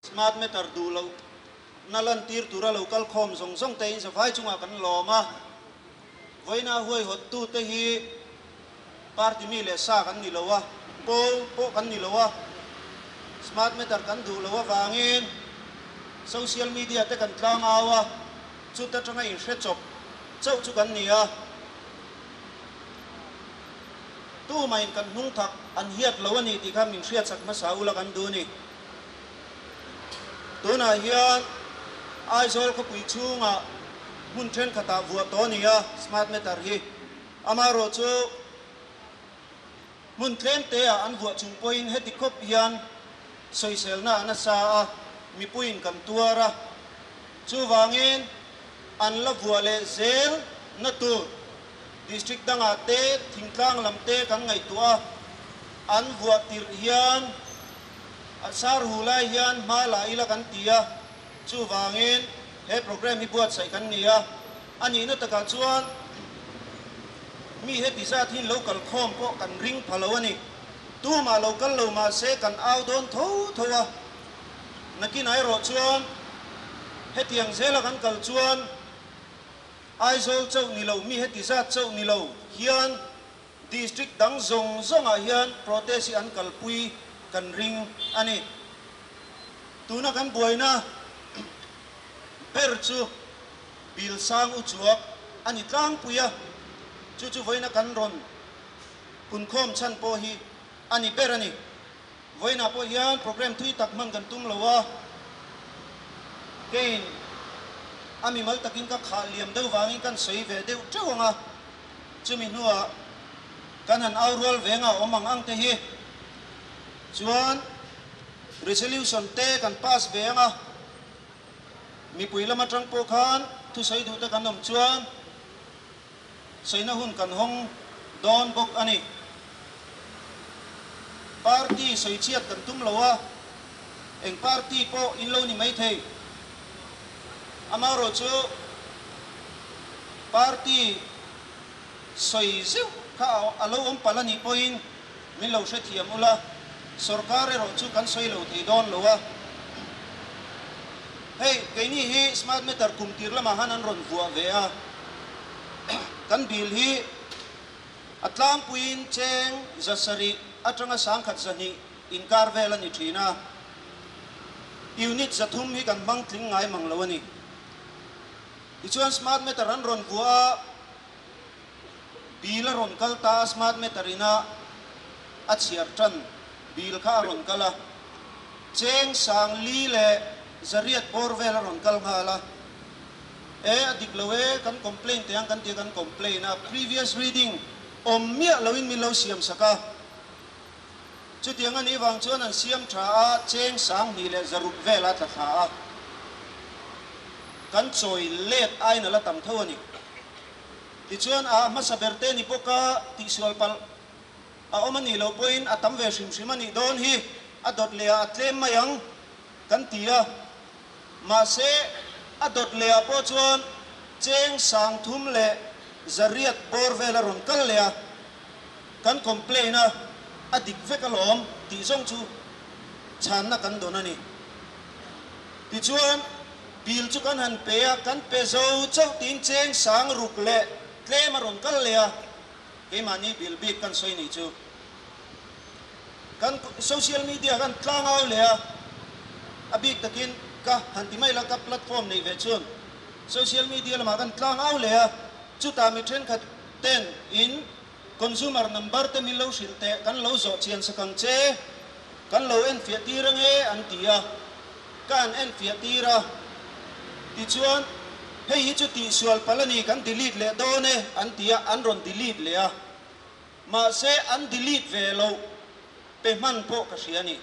Smart meter duh loh na lantir tura lo kal khawm zawng zawng te in zavai chungah kan lawm a. Vawiina huaihawt tute hi party mi leh sa kan ni lo a, pawl pawh kan ni lo a. Smart meter kan duh loh avangin social media te kan tlangau a, chuta tanga inhre chawp chauh chu kan ni a. Tumahin kan hnung thak an hiat lo a ni tih kha min hriatsak hmasa ula kan duh a ni. Tunah hian Aizawl khawpui chhungah hmun thenkhatah vuah tawh a ni a, smart meter hi. Amaherawhchu hmun tlem teah an vuah chung pawhin heti khawp hian sawiselna a nasa a, mipuiin kan tuar a. Chuvangin an la vuah leh zel na tur District dangah te, thingtlang lam te kan ngaihtuah a, an vuah tirh hian A sar hu lai hian hma la ila kan ti a, chuvangin he programme hi buatsaih kan ni a, a nihna takah chuan mi heti zat hi lo kal khawm pawh kan ring pha lo a ni. Tumah lo kal lo mahse kan au dawn tho tho a, nakinah erawh chuan hetiang zela kan kal chuan Aizawl chauh ni lo, mi heti zat chauh ni lo hian District dang zawng zawngah hian protest hi an kalpui kan ring a ni. Tuna kan buaina ber chu Bill Sang Uchuak a ni tlangpui a, chu chu vawiina kan rawn punkhawm chhan pawh hi a ni ber a ni. Vawiinah pawh hian programme thui tak hman kan tum lo a, keiin a mimal takin ka khah liam deuh vangin kan sawi ve deuh teuh ang a, chumi hnuah kan han au rual veng a awm ang ang te hi chuan resolution te kan pass ve ang a, mipui lam atang pawh khan thusawi duh te kan awm chuan Sawina hun kan hawng dawn bawk a ni. Party sawichhiat kan tum lo a, eng party pawh in lo ni maithei. Amaherawh chu party sawi zeuh kha a lo awm palh a nih pawhin min lo hrethiam ula, sorkar erawh chu kan sawi lo thei dawn lo a. Hei, keini hi smart meter kum tir lamah han an rawn vuah ve a, kan bill hi a tlangpuiin cheng 700 atanga 1000 200 inkar vel a ni thin a, unit 300 hi kan hmang tling ngai mang lo a ni. Tichuan smart meter an rawn vuah a, Bill a rawn kal ta a, smart meter ina a chhiar tan bill kha a rawn kal a, cheng 4000 leh 800 bawr vel a rawn kal nghal a, e a dik lo e, kan complain teh ang kan ti a, kan complain a, previous reading awm miah loin min lo siam sak a, chutiang a nih vang chuan an siam tha a, cheng 2000 leh 600 vel a tla thla a, kan chawi let aiin a la tam tho a ni. Tichuan a hmasa ber te ni bawk a tihsual palh a awm a nih loh pawhin a tam ve hrim hrim a nih dawn hi a dawt leh ah a tlem mai ang kan ti a. Mahse a dawt leh ah pawh chuan cheng 3000 leh 800 bawr vel a rawn kal leh a, kan complain a, a dik vek alawm tih zawng chu chhanna kan dawn a ni. Tichuan. Bill chu kan han pe a, kan pe zo chauh tiin cheng 6000 leh tlem a rawn kal leh a, keimahni bill bik kan sawi nih chu. Kan social media kan tlangau leh a, a bik takin ka han ti mai la ka platform neih ve chuan social media lamah kan tlangau leh a, chutah mi thenkhat ten in consumer number te min lo hrilh teh kan lo zawh chian sak ang che, kan lo enfiah tir ange an ti a. Ka han enfiah tir a, tichuan, Hei hi chu tihsual palh a ni, kan delete leh dawn e, an ti a, an rawn delete leh a. Mahse, an delete ve loh pe hman pawh ka hria a ni.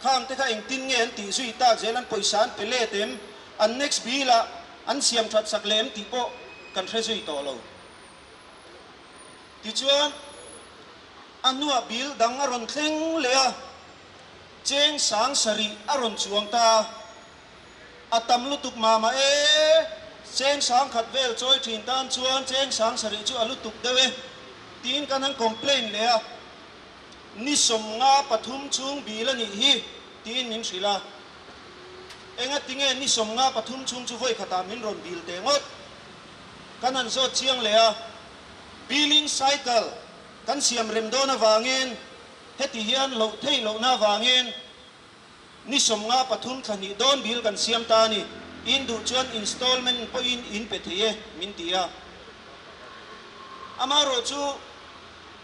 Khang te kha engtin nge an tih zui tak zel, an pawisa an pe let em, an next bill ah an siam that sak leh em tih pawh kan hre zui tawh lo. Tichuan, a hnuah bill dang a rawn thleng leh a. Cheng 7000 a rawn chuang ta. A tam lutuk mah mah e. Cheng 1000 vel chawi thin tan chuan cheng 7000 chu a lutuk deuh e tiin kan han complain leh a. Ni 53 chhung bil a nih hi tiin min hrilh a. Engatinge ni 53 chhung chu vawi khatah min rawn bill teh ngawt? Kan han zawt chiang leh a, billing cycle kan siam rem dawn avangin heti hian loh theih lohna avangin ni 53 thla hnih dawn bill kan siam ta a ni. In duh chuan installment pawhin in pe thei e, min ti a. Amaherawhchu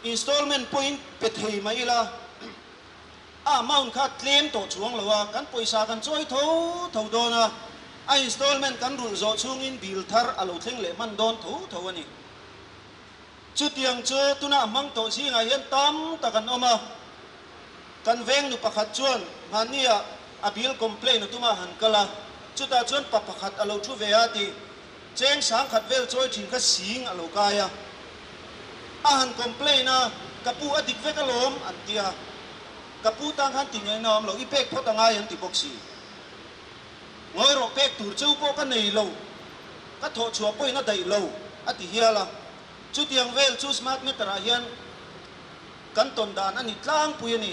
installment pawhin pe thei mai ila. A amount kha tlem tawh chuang lo a, kan pawisa kan chawi tho tho dawn a, a installment kan rulh zawh chhungin bill thar a lo thleng leh hman dawn tho tho a ni. Chutiang chu tuna a hmang tawh zingah hian tam tak an awm a, kan veng nu pakhat chuan mahnia a bill complain a tuma han kal a, chutah chuan pa pakhat a lo thu ve a ti, cheng 1000 vel chawi thin kha sing a lo kai a. A han complain a, ka pu a dik vek alawm an ti a, ka pu tan khan ti ngaihna awm lo, i pek phawt angai an ti bawk si. Ngawi rawh pek tur cheu pawh ka nei lo, ka thawh chhuah pawhin a daih lo a ti hial a. Chutiang vel chu smart meter ah hian kan tawn dan a ni tlangpui a ni,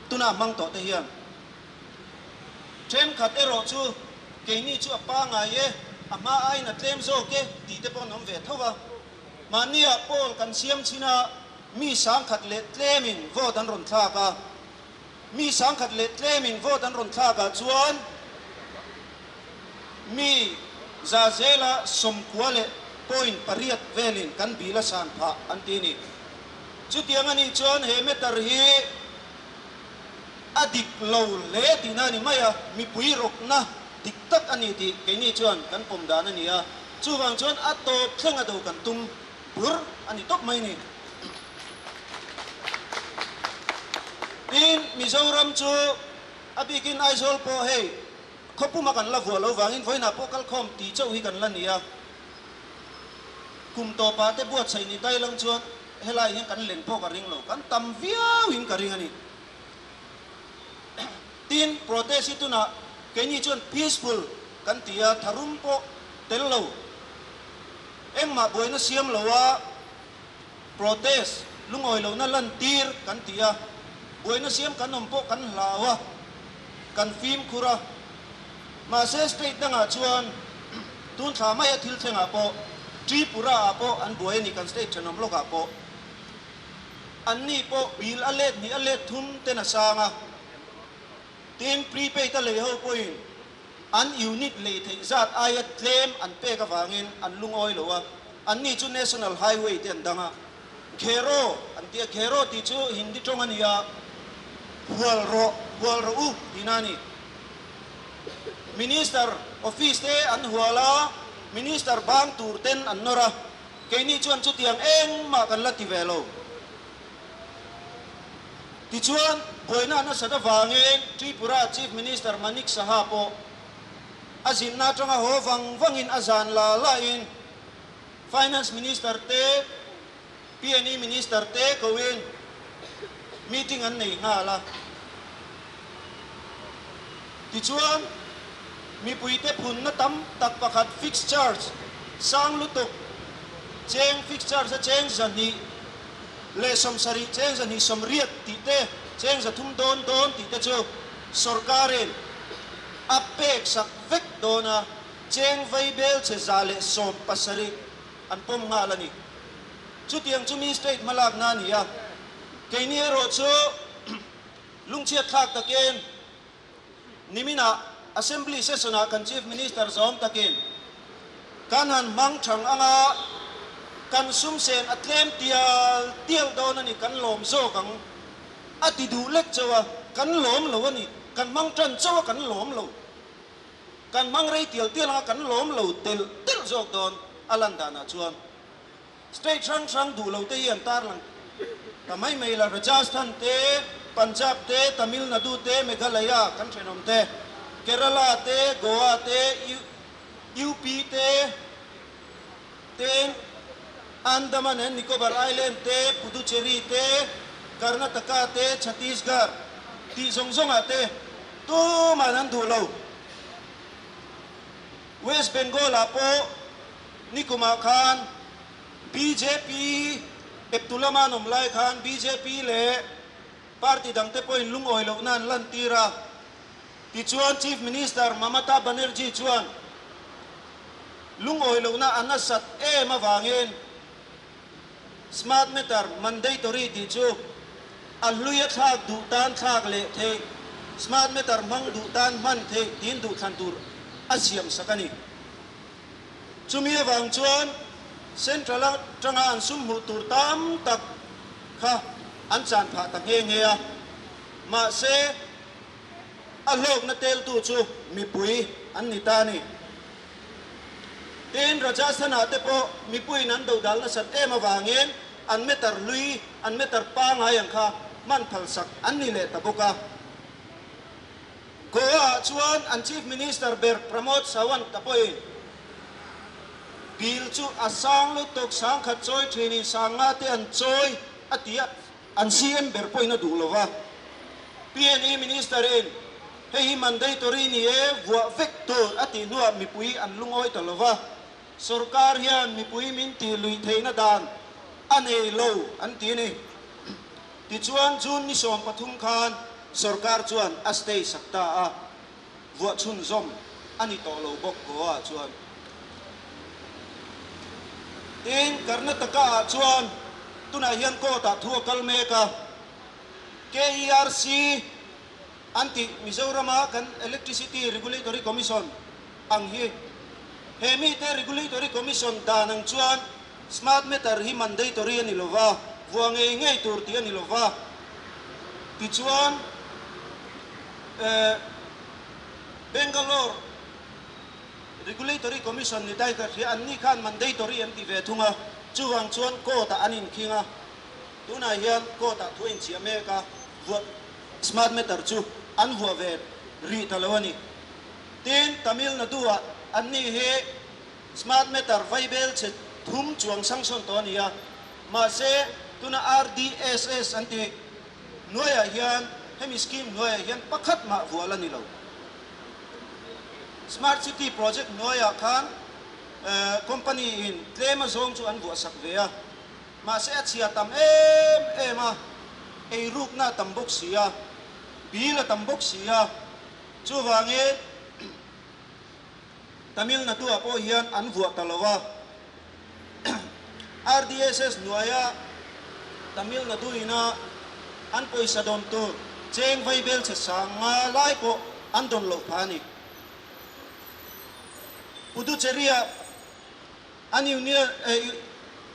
tunah hmang tawh te hian. Thenkhat erawh chu keini chu a pangai e, a hma aiin a tlem zawk e tih te pawh an awm ve tho a. Mahniah poll kan siam chin a, mi 1000 leh tlemin vote an rawn thlak a. Mi 1000 leh tlemin vote an rawn thlak ah chuan mi za zela 90 leh point pariat velin kan bil a san phah an ti a ni. Chutiang a nih chuan he meter hi a dik lo hle tihna a ni mai a, mipui rawkna dik tak a ni tih keini chuan kan pawm dan a ni a, chuvang chuan a tawp thleng a do kan tum bur a ni tawp mai a ni. Tin, Mizoram chu a bikin Aizawl pawh hei khawpuma kan la vuah lo vangin vawiinah pawh kalkhawm tih chauh hi kan la ni a, kum tawpah te buatsaih ni dai lang chuan helai hian kan len pawh ka ring lo, kan tam viauin ka ring a ni. Tin, protest hi tunah keini chuan peaceful kan ti a, tharum pawh tel lo, engmah buaina siam lo a protest lungawi lohna lantir kan ti a, buaina siam kan awm pawh kan hlau a, kan fimkhur a. Mahse state dangah chuan tun thla maia thil thlengah pawh Tripura ah pawh an buai a ni, kan state thenawm lawkah pawh. Anni pawh bill a let hnih a let thum ten a sang a, tin prepaid a lei ho pawhin an unit lei theih zat aia tlem an pek avangin an lungawi lo a, anni chu National Highway te an dang a, Ghero an ti a, Ghero tih chu Hindi tawng a ni a, hual rawh, hual rawh u tihna a ni. Minister office te an hual a, Minister bang tur ten an nawr a, keini chuan chutiang engmah kan la ti ve lo. Tichuan, buaina a nasat avangin Tripura Chief Minister Manik Saha pawh a zinna atanga haw vang vangin a zan la lain Finance Minister te, PNE Minister te koin meeting an nei nghal a. Tichuan, mipuite phunna tam tak pakhat fixed charge sang lutuk, cheng fixed charge a cheng 270, cheng 280 tih te, cheng 300 dawn dawn tih te chu sorkarin a pek sak vek dawn a, cheng vaibel che 117 an pawm nghal a ni. Chutiang chu mi state hmalakna a ni a, keini erawh chu lungchhiat thlak takin niminah Assembly session-ah kan Chief Minister zawm takin kan han hmang thang anga kan sumsen a tlem tial tial dawn a ni, kan lawm zawk ang a ti duh lek chauh a, kan lawm lo a ni, kan hmang tan chauh a kan lawm lo, kan hmang rei tial tial anga kan lawm lo telh telh zawk dawn a lan danah chuan. State hrang hrang duh lo te hi an tarlang ta mai mai la, Rajasthan te, Punjab te, Tamil Nadu te, Meghalaya kan thenawm te, Kerala te, Goa te, UP te, ten Andaman and Nicobar Island te, Puducherry te, Karnataka te, Chhattisgarh tih zawng zawngah te tuman an duh lo. West Bengal ah pawh Nikumah khan bjp eptu lama an awm lai khan bjp leh party dangte pawhin lungawi lohna an lantir a. Tichuan Chief Minister Mamata Banerjee chuan lungawi lohna a nasat em avangin Smart meter mandatory tih chu a hlui a thlak duh tan thlak leh theih, smart meter hmang duh tan hman theih tiin duhthlan tur a siam sak a ni. Chumi avang chuan Central atanga an sum hmuh tur tam tak kha an chan phah ta nghe nghe a, mahse a hlawkna teltu chu mipui an ni ta a ni. Tin, Rajasthan-ah te pawh mipuiin an dodal nasat em avangin an meter hlui, an meter pangai ang kha hman phalsak an ni leh ta bawk a. Goa-ah chuan an Chief Minister ber Pramod Sawant-a pawhin bill chu a sang lutuk, sangkhat chawi thinin sanga te an chawi a ti a. An CM ber pawhin a duh lo va, PNE Minister-in hei hi mandatory ni e, vuah vek tur a tih hnuah mipui an lungawi ta lo va, sorkar hian mipui min tih luih theihna dan a nei lo an ti a ni. Tichuan June ni 13 khan sorkar chuan a stay sak ta a, vuah chhunzawm a ni tawh lo bawk Goa-ah chuan. Tin, Karnataka-ah chuan tunah hian court-ah thu a kal mek a, KERC an tih Mizorama kan Electricity Regulatory Commission ang hi. He mite Regulatory Commission dan ang chuan smart meter hi mandatory a ni lo va, vuah ngei ngei tur tih a ni lo va. Tichuan, Bangalore Regulatory Commission ni dai ka hria, anni khan mandatory an ti ve thung a, chuvang chuan court ah an inkhing a, tunah hian court ah thu a inchhiah mek a, vuah smart meter chu an vuah ve rih ta lo a ni. Tin, Tamil Nadu ah anni hi smart meter vaibel chhe thum chuang sanction tawh a ni a, mahse tuna RDSS an tih hnuaiah hian hemi scheme hnuaiah hian pakhat mah vuah la ni lo. Smart City project hnuaiah khan company in tlem a zawng chu an vuahsak ve a, mahse a chhia tam em em a, eirukna a tam bawk si a, bill a tam bawk si a, chuvangin Tamil Nadu-ah pawh hian an vuah ta lo a. RDSS hnuaia Tamil Nadu ina an pawisa dawn tur cheng vaibel chhe sang nga lai pawh an dawn loh phah a ni. Puducherry-ah an Union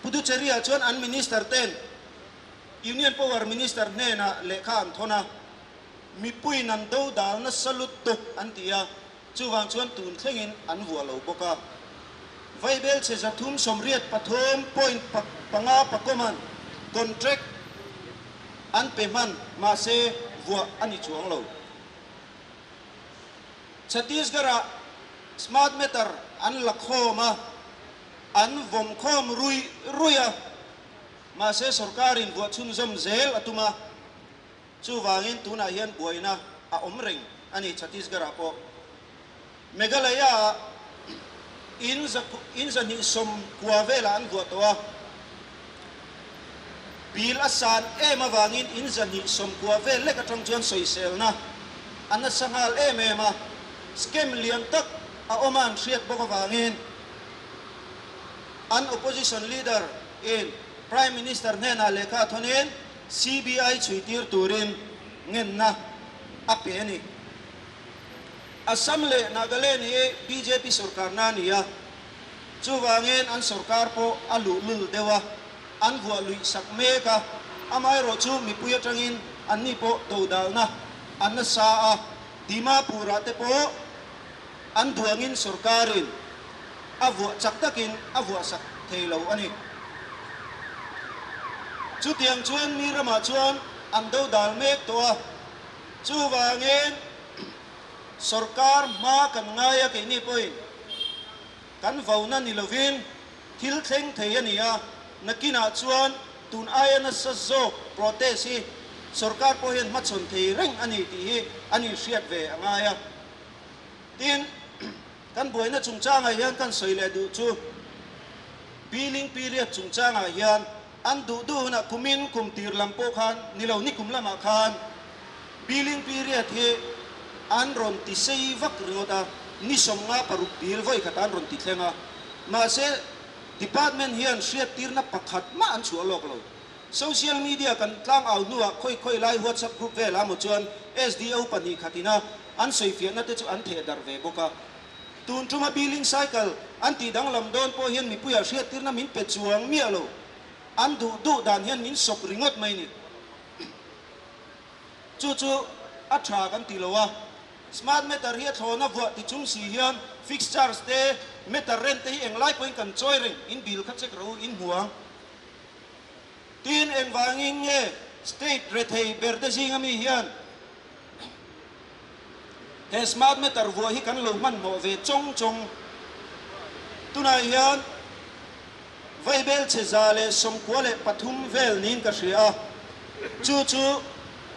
Puducherry-ah chuan an Minister ten Union Power Minister hnenah lehkha an thawn a, mipuiin an do dal nasa lutuk an ti a. Chuvang chuan tun thlengin an vuah lo bawk a. Vaibel chhe 383 point panga pakawman contract an pe hman mahse vuah a ni chuang lo. Chhattisgarh-ah smart meter an la khawm a, an vawm khawm ruih ruih a, mahse sorkarin vuah chhunzawm zel a tum a. Chuvangin tunah hian buaina a awm reng a ni Chhattisgarh-ah pawh. Meghalaya-ah in in 290 velah an vuah tawh a, bill a san em avangin in 290 vel lek atang chuan sawiselna a nasa nghal em em a, scam lian tak a awm a an hriat bawk avangin an opposition leader in Prime Minister hnenah lehkha thawnin CBI chhuitir turin ngenna a pe a ni. Assam leh Nagaland hi bjp sorkarna a ni a, chuvangin an sorkar pawh a luhlul deuh a, an vuah luih sak mek a, amaherawhchu mipui atangin anni pawh dodalna an nasa a, Dimapur-ah te pawh an duangin sorkarin a vuah chak takin a vuah sak thei lo a ni. Chutiang chuan mi ramah chuan an do dal mek tawh a, chuvangin sorkar hma kan ngai a keini pawhin kan vauna ni lovin thil thleng thei a ni a, nakinah chuan tun aia nasa zawk protest hi sorkar pawh hian hmachhawn thei reng a ni tih hi an inhriat ve a ngai a. Tin, kan buaina chungchangah hian kan sawi leh duh chu billing period chungchangah hian an duh duh hunah kumin kum tir lam pawh khan ni lo ni kum lamah khan billing period hi an rawn ti sei vak ringawt a, ni 56 bill vawi khat an rawn ti thleng a, mahse department hian hriattirna pakhat mah an chhuah lawk lo. Social media kan tlang au hnuah khawi khawi lai WhatsApp group velah maw chuan SDO pahnih khatina an sawifiahna te chu an theh darh ve bawk a. Tun tuma billing cycle an tih danglam dawn pawh hian mipuiah hriattirna min pe chuang miah lo. An duh duh dan hian min sawp ringawt mai ni. Chu chu a tha kan ti lo a. Smart meter hi a thlawna vuah ti chung si hian fixed charge te, meter rent te hi englai pawhin kan chawi reng, in bill kha check ro in hmu ang. Tin, engvangin nge state rethei ber te zinga mi hian he smart meter vuah hi kan lo hmanhmawh ve chawng chawng? Tunah hian vaibel chhe 193 vel niin ka hria a, chu chu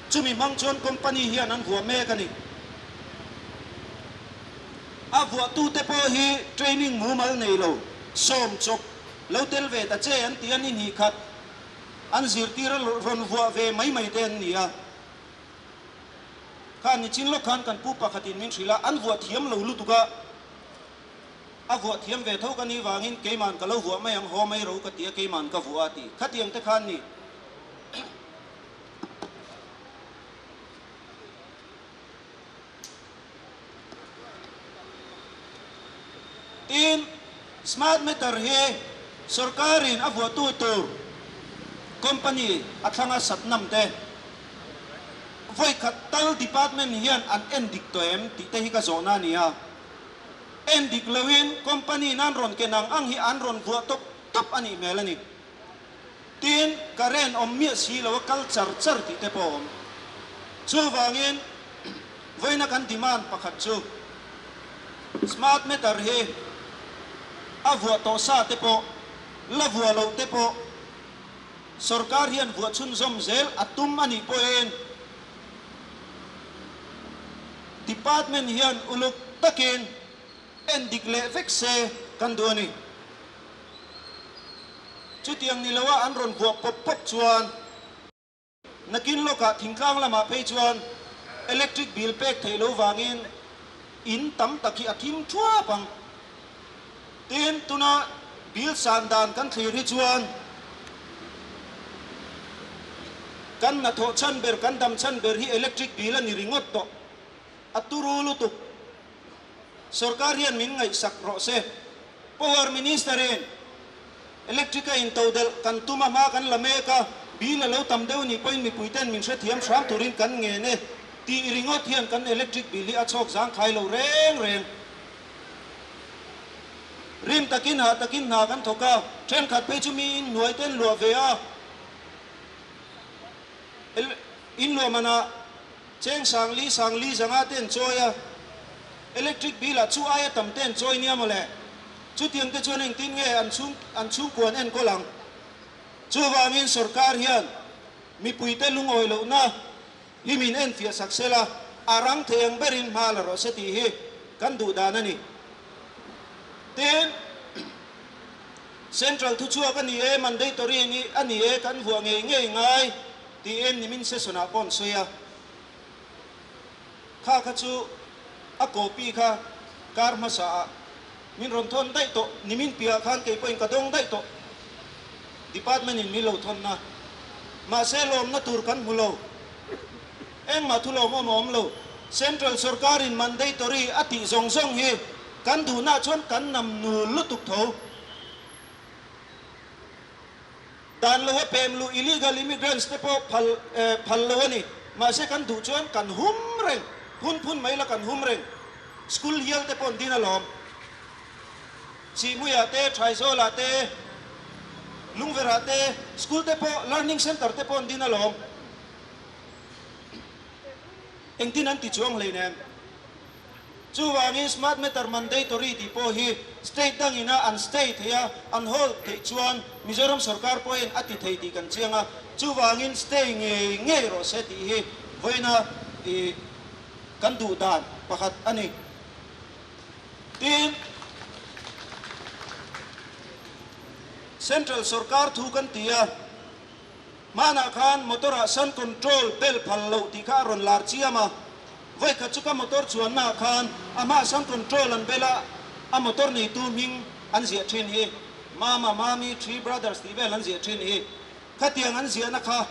chumi hmang chuan company hian an vuah mek a ni. A vuahtute pawh hi training mumal nei lo, sawm chawp Lo tel ve ta che an ti a ni hnih khat an zirtir a rawn vuah ve mai mai te an ni a. Kha nichin lawk khan kan pu pakhatin min hrilh a, an vuah thiam lo lutuk a, a vuah thiam ve tho ka nih vangin keiman ka lo vuah mai ang haw mai ro ka ti a, keiman ka vuah a ti. Khatiang te khan ni. Tin, smart meter hi sorkarin a vuahtu tur company a thlanga Satnam te vawi khat tal department hian an en dik tawh em tih te hi ka zawhna a ni a. En dik loin company nan rawn ken ang ang hi an rawn vuah tawp tawp a nih hmel a ni. Tin, current awm miah si lo a kal char char tih te pawh a awm. Chuvangin, vawiina kan demand pakhat chu smart meter hi a vuah tawh sa te pawh, la vuah loh te pawh sorkar hian vuah chhunzawm zel a tum a nih pawhin department hian uluk takin en dik leh vek se kan duh a ni. Chutiang ni loa an rawn vuah pawp pawp chuan nakin lawkah thingtlang lamah phei chuan electric bill pek theih lo vangin in tam tak hi a thim thuap ang. Tin, tuna bill san dan kan thlir hi chuan kan hnathawh chhan ber, kan dam chhan ber hi electric bill a ni ringawt tawh. A turu lutuk. Sorkar hian min ngaihsak rawh se. Power Minister in Electric a intodelh kan tum a hma kan la mek a, bill a lo tam deuh nih pawhin mipui ten min hrethiam hram turin kan ngen e tih ringawt hian kan electric bill hi a chhawk zangkhai lo reng reng. Rim takin hah takin hna kan thawk a, thenkhat phei chu mi in hnuai ten luah ve a, in luah manah Cheng sangli sangli zanga te an chawi a, electric bill ah chu aia tam te an chawi nia mawle. Chutiang te chuan engtin nge an chhung an chhungkua an enkawl ang? Chuvangin sorkar hian mipuite lungawi lohna hi min enfiah sak sela, a rang thei ang berin hma la rawh se tih hi kan duh dan a ni. Tin, Central thuchhuak a ni e, mandatory a ni e, kan vuah ngei ngei ngai. Tiin nimin session ah pawh an sawi a, kha kha chu a copy kha kar hmasa ah min rawn thawn daih tawh, nimin piah khan kei pawhin ka dawng daih tawh, department in min lo thawn na, mahse lawmna tur kan hmu lo, engmah thu lawmawm a awm lo, central sorkar in mandatory a tih zawng zawng hi kan duhna ah chuan kan nam nul lutuk tho. Dan lo a pem luh illegal immigrants te pawh phal phal lo a ni. Mahse kan duh chuan kan hum reng, phun phun mai la kan hum reng. School hial te pawh an din alawm. Chihmuiah te, Thaizawlah te, Lungverah te, school te pawh, learning center te pawh an din alawm. Engtin an ti chuang hleinem. Chuvangin smart meter mandatory tih pawh hi state dangina an stay thei a, an hold theih chuan Mizoram sorkar pawhin a ti thei tih kan chiang a, chuvangin stay ngei ngei rawh se tih hi vawiina i kan duh dan pakhat a ni. Tin, Central sorkar thu kan ti a, hmanah khan motor ah sun control bel phal loh tih kha a rawn lar chiam a. Vawikhat chu ka motor chuanna ah khan a hma sound control an bel a, a motor neitu hming an ziah thin hi Mama, Mami, Three Brothers tih vel an ziah thin hi. Khatiang an ziahna kha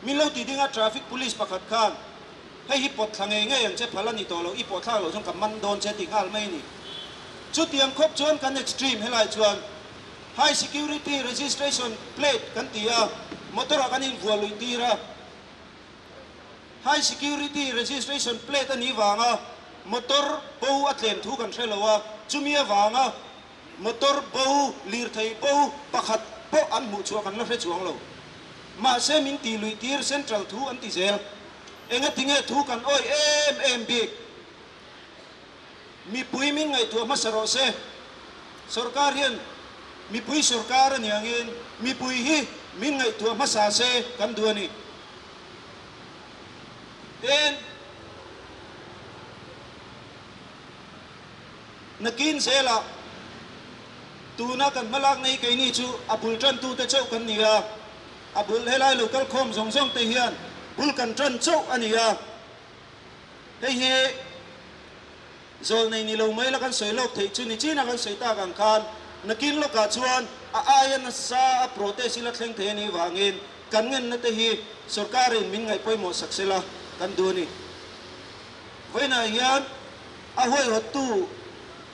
min lo ti ding a, traffic police pakhat khan hei hi pawt thla ngei ngei ang che phal a ni tawh lo, i pawh thlak loh chuan ka man dawn che ti nghal mai a ni. Chutiang khawp chuan kan extreme helai chuan high security registration plate kan ti a, motor ah kan invuah luih tir a. High security registration plate a nih vanga motor bo a tlem thu kan hre lo a, chumi avanga motor bo, lirthei bo pakhat pawh an hmuh chhuah kan la hre chuang lo. Mahse min tih luih tir central thu an ti zel. Engatinge thu kan awih em em bik? Mipui min ngaihtuah hmasa rawh se. Sorkar hian mipui sorkar a ni angin mipui hi min ngaihtuah hmasa se kan duh a ni. Tin, nakin zelah tuna kan hmalakna hi keini chu a bul tantute chauh kan ni a, a bul helai lo kal khawm zawng zawng te hian bul kan tan chauh a ni a. Hei hi zawlnei ni lo mai la kan sawi lawk theih chu ni chin a kan sawi tak ang khan nakin lawkah chuan a aia nasa a protest ila thleng thei a nih vangin kan ngenna te hi sorkarin min ngaih pawimawh sak sela kan duh a ni. Vawiinah hian a huaihawttu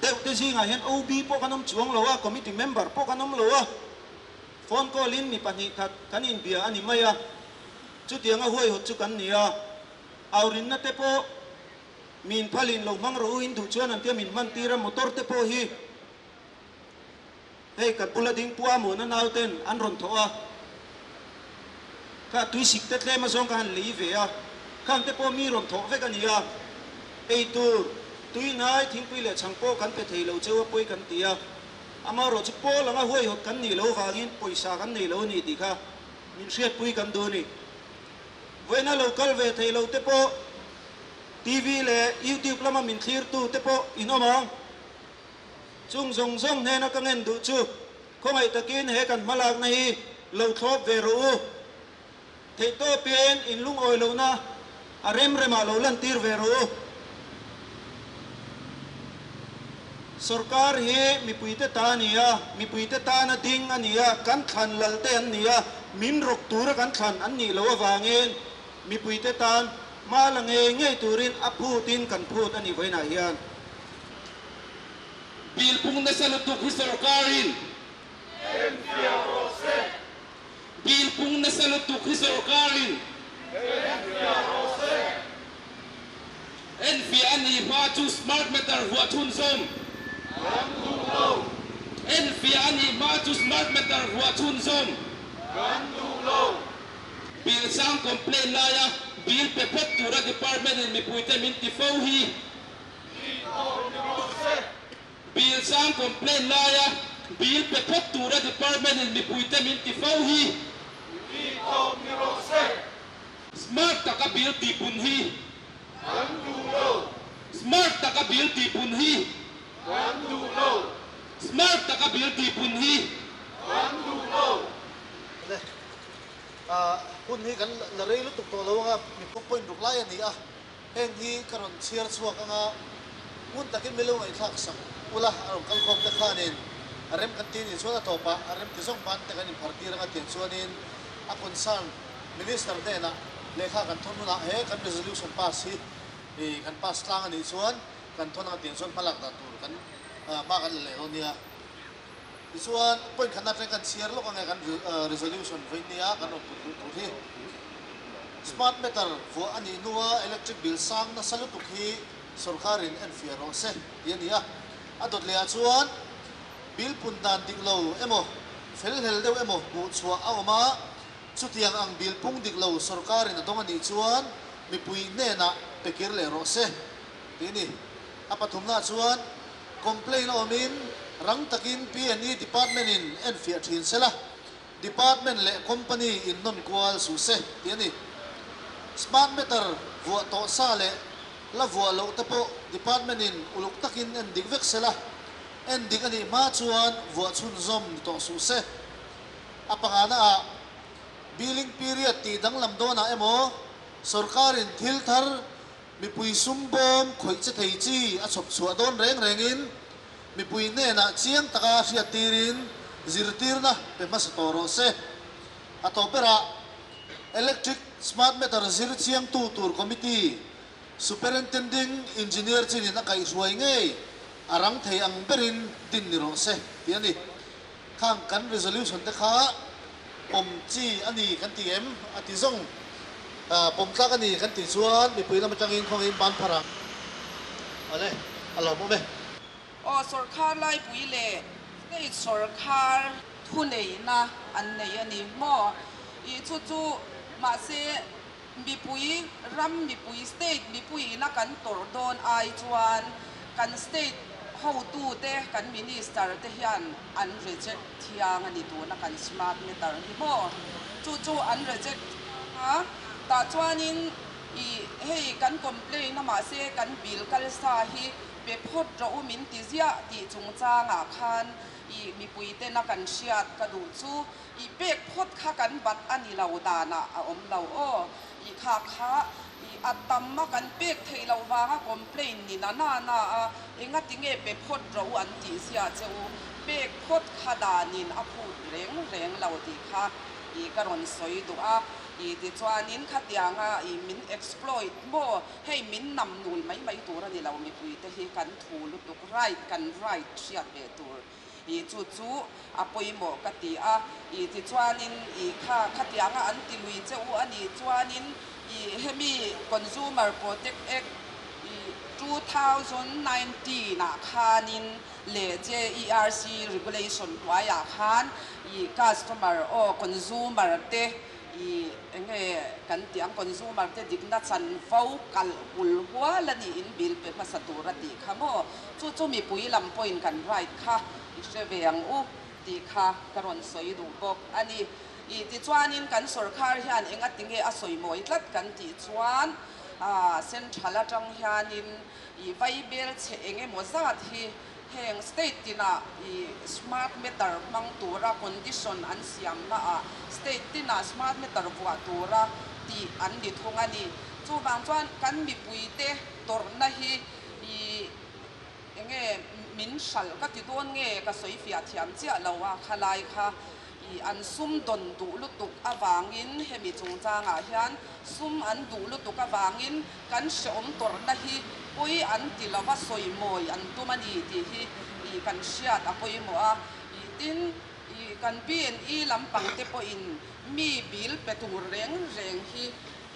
deuh te zingah hian OB pawh kan awm chuang lo a, committee member pawh kan awm lo a, phone call in mi pahnih khat kan inbia a ni mai a, chutianga huaihawt chu kan ni a. Aurinna te pawh min phalin lo hmang rawh u in duh chuan an tia min hman tir a, motor te pawh hi hei kan bula ding pua muana nau ten an rawn thawh a, kha tuisik te tlem azawng ka han lei ve a, khang te pawh mi rawn thawh vek a ni a, ei tur tui hnai thingpui leh chhang pawh kan pe thei lo cheu a pawi kan ti a, amaherawh chu pawl anga huaihawt kan nih loh vangin pawisa kan nei lo a ni tih kha min hriatpui kan duh a ni. Vawiina lo kal ve thei lo te pawh TV leh YouTube lama min thlirtu te pawh in awm ang. Chung zawng zawng hnena ka ngen duh chu khawngaih takin he kan hmalakna hi lo thlawp ve rawh u. Theihtawpin in lungawi lohna a rem remah lo lantir ve rawh u. Sorkar hi mipuite ta a ni a, mipuite tana ding a ni a, kan thlan lal te an ni a, min rawk tura kan thlan an nih loh avangin mipuite tan hma la ngei ngei turin a phutin kan phut a ni vawiinah hian. Bill pung nasa lutuk hi sorkarin Enfiah rawh se. Bill pung nasa lutuk hi sorkarin Enfiah rawh se. Enfiah a nih hma chu smart meter vuah chhunzawm. Kan duh lo. Enfiah a nih hma chu smart meter vuah chhunzawm. Kan duh lo. Bill sang complaint laia bill pe phawt tura department in mipuite min ti fo hi. Tih tawh ni rawh se. Bill sang complaint laia bill pe phawt tura department in mipuite min ti fo hi. Tih tawh ni rawh se. Smart taka bill tihpun hi. Kan duh lo. Smart taka bill tihpun hi. Kan duh lo. Smart taka bill tihpun hi. Kan duh lo. Le, ah, hun hi kan la rei lutuk tawh lo anga mi point ruk lai a ni a, heng hi ka rawn chhiar chhuak anga ngun takin mi lo ngaihthlak sak ula a rawn kal khawm te khanin a rem kan ti nih chuan a tawpah a rem ti zawng ban te kan inphar tir anga tiang chuanin a concern Minister hnenah lehkha kan thawn hunah he kan resolution pass hi kan pass tlang a nih chuan kan thawn anga tiang chuan hmalak dan tur kan hma kan la leh dawn nia. Tichuan point khatna atang kan chhiar lawk ange kan resolution vawi nia kan rawn put luh tur hi. Smart meter vuah a nih hnua electric bill sang nasa lutuk hi sorkarin enfiah rawh se tih a ni a. A dawt lehah chuan bill pun dan dik lo emaw felhlel deuh emaw hmuhchhuah a awm a, Chutiang ang bill pung dik lo sorkarin a dawng a nih chuan mipui hnenah pe kir leh rawh se tih a ni. A pathumnaah chuan complaint a awmin rang takin PNE department in enfiah thin se la, department leh company in nawn kual suh se tih a ni. Smart meter vuah tawh sa leh la vuah loh te pawh department in uluk takin en dik vek se la, en dik a nih hma chuan vuah chhunzawm ni tawh suh se. A panganaah, billing period tih danglam dawnah emaw, sorkarin thil thar Mipui sum bawm khawih che thei chi a chhawp chhuah dawn reng rengin mipui hnenah chiang taka hriattirin zirtirna pe hmasa tawh rawh se. A tawp berah Electric Smart Meter zir chiangtu tur Committee Superintending Engineer chinin a kaihhruai ngei a rang thei ang berin din ni rawh se tih a ni. Khang kan resolution te kha pawm chi a ni kan ti em? A ti zawng. Pawm tlak a ni kan tih chuan mipui lam atangin khawngaihin ban phar ang. Awle, a lawmawm e. Aw sawrkhar laipui leh state sawrkhar thuneihna an nei a ni maw? I chu chu mahse mipui ram mipui state mipuiin a kan tawrh dawn ai chuan kan state hotute kan minister te hian an reject thiang a ni tuna kan smart meter hi maw? Chu chu an reject thiang a, tah chuanin i hei kan complain a mahse kan bill kalsa hi Pe phawt rawh u min ti ziah tih chungchangah khan i mipui tena kan hriat ka duh chu i pek phawt kha kan bat a ni lo danah a awm lo aw. I kha kha i a tam a kan pek theih loh vanga complain ni na na na a engati nge pe phawt rawh u an tih ziah che u pek phawt kha danin a phut reng reng lo tih kha i ka rawn sawi duh a. I tichuanin khatianga i min exploit maw? Hei min nam nul mai mai tur a ni lo, mipuite hi kan thu lutuk, right kan right hriat ve tur i chu chu a pawimawh ka ti a, i tichuanin i kha khatianga an ti lui che u a nih chuanin i hemi Consumer Protect Act i 2019 ah khanin leh JERC regulation hnuaiah khan i customer aw consumer te I enge kan tih ang consumer te dikna chanvo kalh hul hual a nih in bill pe hmasa tur a tih kha maw? Chu chu mipui lam pawhin kan right kha i hre ve ang u tih kha ka rawn sawi duh bawk a ni. I tichuanin kan sawrkhar hian enga tinge a sawi mawi tlat kan tih chuan central atang hianin i vaibel chhe eng emaw zat hi Heng state tinah i smart meter hmang tura condition an siamnaah state tinah smart meter vuah tura tih an ni thung a ni. Chuvang chuan kan mipuite tawrhna hi i enge min hralh ka ti dawn nge ka sawi fiah thiam chiah lo a, khalai kha i an sum dawn duh lutuk avangin hemi chungchangah hian sum an duh lutuk avangin Kan hreawm tawrhna hi pawi an ti lova sawi mawi an tum a ni tih hi i kan hriat a pawimawh a. I tin, i kan BNE lampang te pawhin mi bill pe tur reng reng hi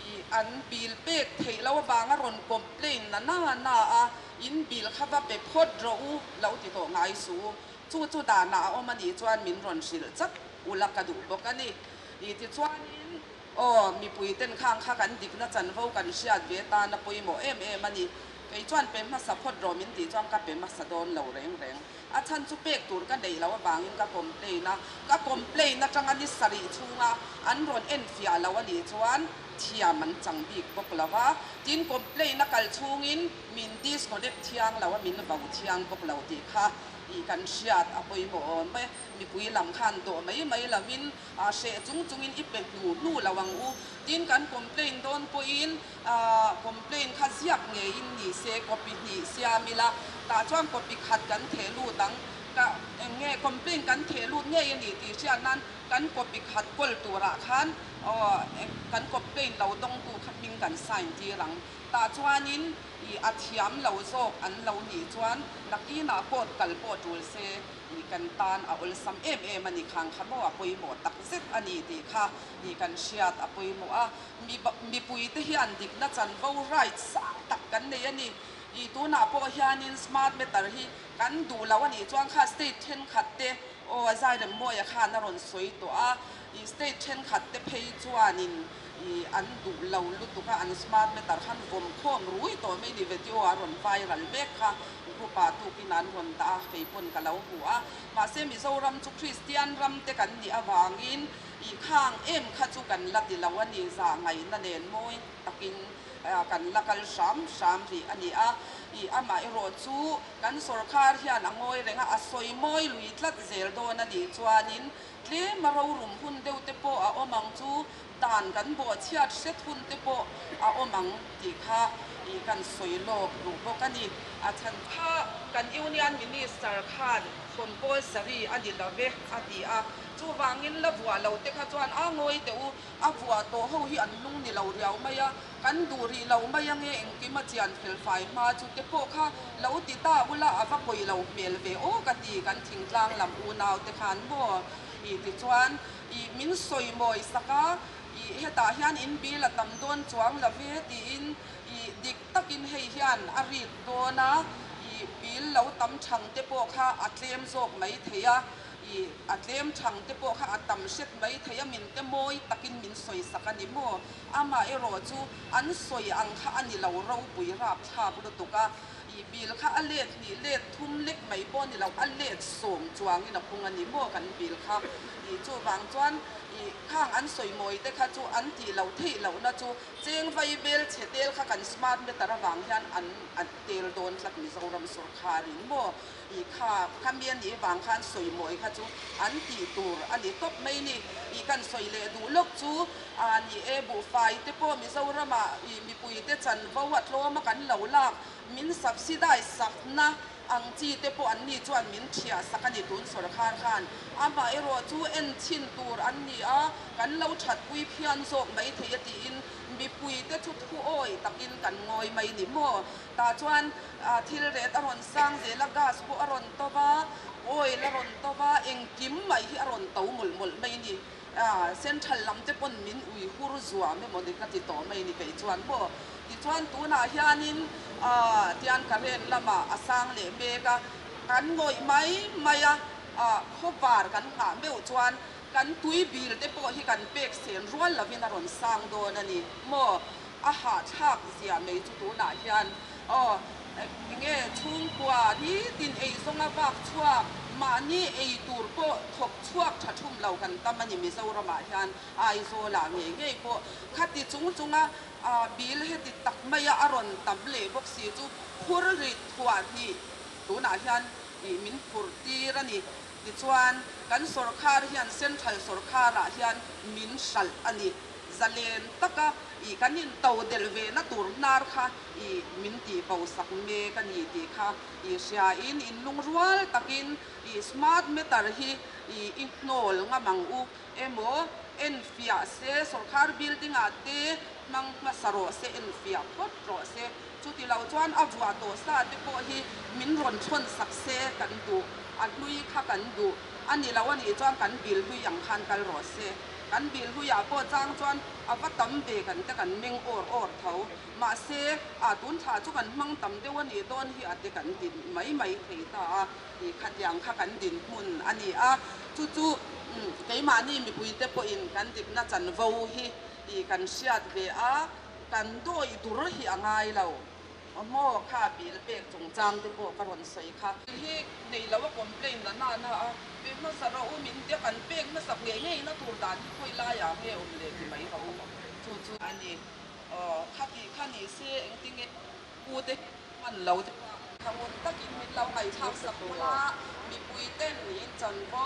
i an bill pek theih lo avanga rawn complain na na na a, in bill kha va pe phawt rawh u lo ti tawh ngai suh u. Chu chu danah a awm a nih chuan min rawn hrilh chak ula ka duh bawk a ni. I tichuanin. Aw, mipui ten khang kha kan dikna chanvo kan hriat ve tan a pawimawh em em a ni. Kei chuan pe hmasa phawt rawh min tih chuan ka pe hmasa dawn lo reng reng. A chhan chu pek tur ka neih loh avangin ka complain a, ka complain atanga ni sarih chhunga an rawn enfiah lo a nih chuan thiam an chang bik bawk lo va. Tin, complain a kal chhungin min disconnect thiang lo a, min vo thiang bawk lo tih kha ih kan hriat a pawimawh awm e. Mipui lam khan dawh mai mai lovin A hreh chung chungin i pe hnu hnu lo ang u. Tin, kan complain dawn pawhin complain kha ziak ngeiin ni se, copy hnih siam ila, tah chuan copy khat kan theh lut ang. Ka eng nge complain kan theh lut ngei a ni tih hriat nan kan copy khat kawl turah khan kan complain lo dawngtu kha hming kan sign tir ang. Tah chuanin i a thiam lo zawk an lo nih chuan nakinah court kal pawh tul se. Ih kan tan a awlsam em em a ni khang kha maw a pawimawh tak zet a ni tih kha ih kan hriat a pawimawh a, mipui te hian dikna chanvo right sang tak kan nei a ni. Ih tunah pawh hianin smart meter hi kan duh lo a nih chuan kha state thenkhat te aw a Zairemmawia khan a rawn sawi tawh a, ih state thenkhat te phei chuanin ih an duh lo lutuk a, an smart meter khan vawm khawm rui tawh mai ni video a rawn viral mek kha. Group-ah tukin an rawn dah a, kei pawn ka lo hmu a. Mahse Mizoram chu Kristian ram te kan nih avangin i khang em kha chu kan la ti lo a ni, zah ngaihna nen mawi takin kan la kal hram hram rih a ni a. I amaherawh chu kan sawrkhar hian a ngawi reng a, a sawi mawi lui tlat zel dawn a nih chuanin Tlem a rorum hun deuh te pawh a awm ang chu, dan kan bawhchhiat hret hun te pawh a awm ang tih kha i kan sawi lawk duh bawk a ni. A chhan kha kan Union Minister khan compulsory a ni lo ve a ti a, chuvangin la vuah lo te kha chuan a ngawi teh u, a vuah tawh ho hi an lung ni lo riau mai a, kan duh rih lo mai ange engkim a chian fel fai hma chu te pawh kha lo ti ta ula a va pawi lo hmel ve aw ka ti kan thingtlang lam unau te khan maw i tichuan i min sawi mawi sak a i hetah hian in bil a tam dawn chuang lo ve tiin i dik takin hei hian a rik dawn a i bil lo tam thang te pawh kha a tlem zawk mai thei a. I a tlem thang te pawh kha a tam hret mai thei a, min te mawi takin min sawi sak a ni maw? Amah erawh chu an sawi ang kha a ni lo ropui rapthlak lutuk a, i bill kha a let hnih let thum lek mai pawh a ni lo, a let sawm chuangin a phung a ni maw kan bill kha? I chuvang chuan i khang an sawi mawi te kha chu an tih loh theih lohna chu cheng vai vel chhe tel kha kan smart meter avang hian an an tel dawn tlat Mizoram sawrkharin maw? I kha kha mi a nih vang khan sawi mawi kha chu an tih tur a ni tawp mai ni. I kan sawi leh duh lawk chu a ni e, buhfai te pawh Mizoramah i mipui te chanvo a tlawm a kan lo lak, min subsidize sakna ang chi te pawh an ni chuan min thiah sak a ni tun sawrkhar khan. Amaherawh chu en chhin tur an ni a, kan lo thatpui phian zawk mai thei a tiin mipui te chu thuawi takin kan ngawi mai ni maw? Tah chuan thil ret a rawn sang zel a, gas pawh a rawn to va, oil a rawn to va, engkim mai hi a rawn to mawlh mawlh mai a ni. Central lam te pawn min ui hur zuam emaw ni ka ti tawh mai a ni kei chuan maw. Tichuan tunah hianin tian current lamah a sang leh mek a, kan ngawih mai mai a, khawvar kan nghah meuh chuan kan tui bil te pawh hi kan pek sen rual lovin a rawn sang dawn a ni maw. A hahthlak zia mai chu tunah hian aw enge chhungkua nitin ei zawnga vak chhuak mahni ei tur pawh thawk chhuak tha thum lo kan tam a ni Mizoramah hian Aizawlah ngei ngei pawh khati chung chunga bill heti tak maia a rawn tam leh bawk si chu phur rit thuah hnih tunah hian ih min phur tir a ni. Tichuan kan sawrkhar hian Central sawrkharah hian min hralh a ni. Zalen taka i kan in to del ve na tur hnar kha i min tih bo sak mek a ni tih kha i hria in in lungrual takin i smart meter hi i i hnawl ngam ang u emaw enfiah se sorkar building ah te hmang hmasa rawh se enfiah phawt rawh se chuti lo chuan a vuah tawh sa te pawh hi min rawn thawn sak se kan duh a hlui kha kan duh a ni lo a nih chuan kan bill hlui ang khan kal rawh se. Kan bil huiah pawh chang chuan a va tam ve kan te kan meng awr awr tho. Mahse, a tun thla chu kan hmang tam deuh a nih dawn hi a te kan din mai mai thei ta a, tih khatiang kha kan dinhmun a ni a. Chu chu keimahni mipuite pawhin kan dikna chanvo hi kan hriat ve a, kan dawi dur hi a ngai lo. Maw kha bill pek chungchang te pawh ka rawn sawi kha. Hi nei lo a complain la na na a, pe hmasa rawh u min tia kan pek hmasak ngei ngei na tur dan hi khawi lai ah nge awm leh ti mai rawh u chu chu a ni. Aw kha tih kha ni se engtinge pu te hman lo te pawh tha ngun takin min lo ngaihthlak sak bula mipui ten in chanvo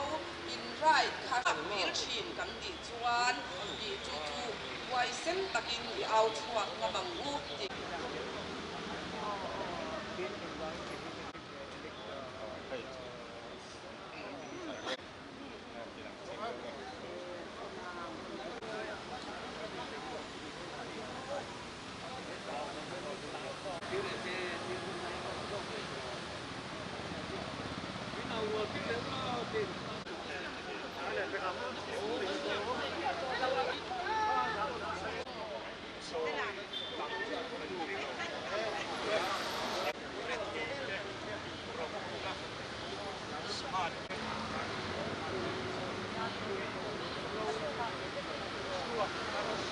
in right kha hmel thin kan nih chuan tih chu chu huaisen takin i au chhuak ngam ang u tih.